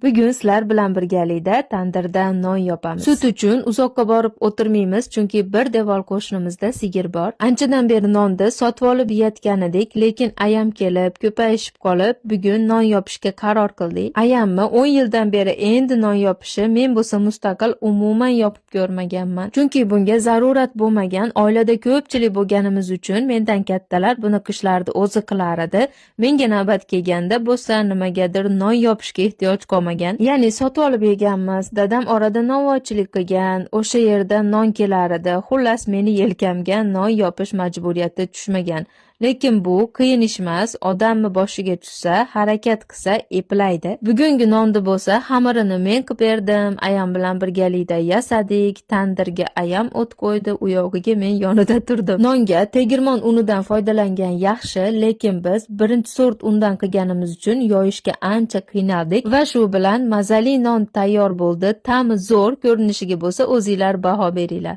Bugun sizlar bilan birgalikda tandirda non yopamiz. Sut uchun uzoqqa borib o'tirmaymiz, chunki bir devor qo'shnimizda sigir bor. Anchadan beri nonni sotib olib yeyotgan edik, lekin ayam kelib, ko'payishib qolib, bugun non yopishga qaror qildik. Ayammi 10 yildan beri endi non yopishi, men bo'lsa mustaqil umuman yopib ko'rmaganman. Chunki bunga zarurat bo'lmagan, oilada ko'pchilik bo'lganimiz uchun mendan kattalar buni qishlarda o'zi qilar edi. Menga navbat kelganda bo'lsa nimagadir non yopishga ehtiyoj qolmagan. Ya'ni sotib olib yeganmiz. Dadam orada novvoychilik qilgan, o'sha yerda non kelar edi. Xullas, meni yelkamga non yopish majburiyati tushmagan. Lekin bu qiyin ish emas, odamni boshiga tushsa, harakat qilsa eplaydi. Bugungi nonni bo'lsa xamirini men qilib berdim, ayam bilan birgalikda yasadik, tandirga ayam o't qo'ydi, u yog'iga men yonida turdim. Nonga tegirmon unidan foydalangan yaxshi, lekin biz birinchi sort undan qilganimiz uchun yoyishga ancha qiynaldik va shu bilan mazali non tayyor bo'ldi. Ta'mi zo'r, ko'rinishiga bo'lsa o'zinglar baho beringlar.